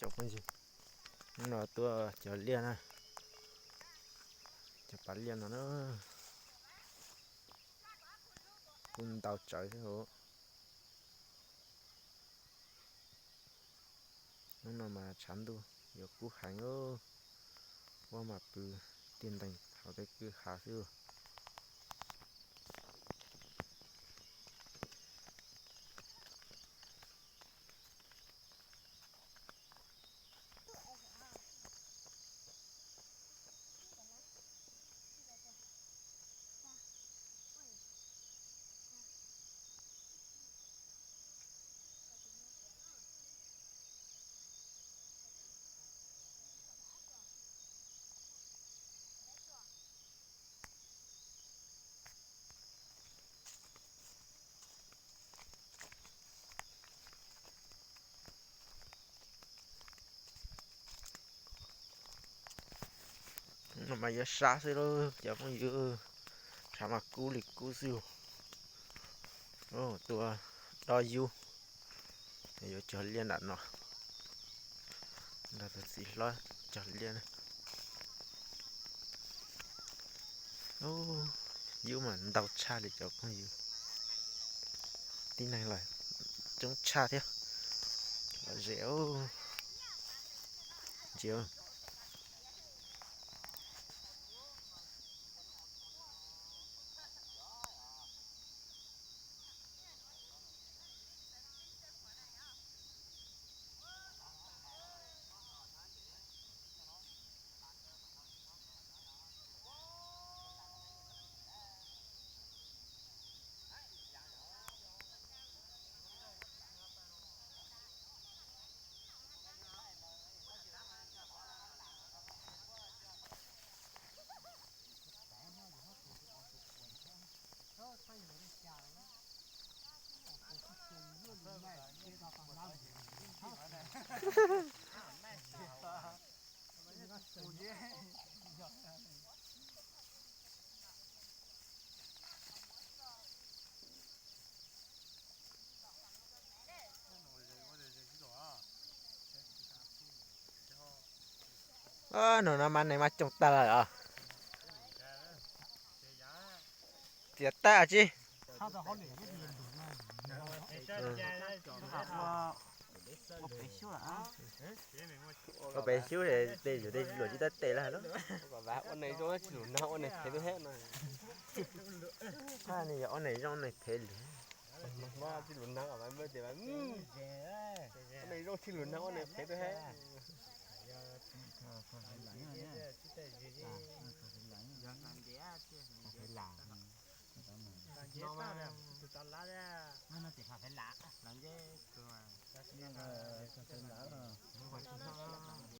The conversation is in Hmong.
Cov phooj ywg, hnub no tuaj cog liaj na, cog pas liaj no na, kuj ntau tsawv thiab os. Hnub no mas tshav ntuj yuav kub heev, ua mas pw tig ntees hauv tej kwj ha xwb. No mas yuav sab xwb lauj cov phooj ywg, tshav mas kub li kub xwb. Tuaj do yub, yuav cog liaj nram no, nrog tus txiv hlob cog liaj na. Yub mas ntau tshaj li cov phooj ywg, tib neeg los coob tshaj thiab. Lom zem, ntsia. Nug no mas neeg mas coom tag lawm os. Txiav tag tsi. Ua pem xyub, tej zaum tej luam tsis tau tes lawm. Ua neeg zoo tsis lus nag ua neeg phem tub hab no. Yog ua neeg zoo neeg phem lwm. Tsis lus nag, ua neeg zoo tsis lus nag ua neeg phem tub hab.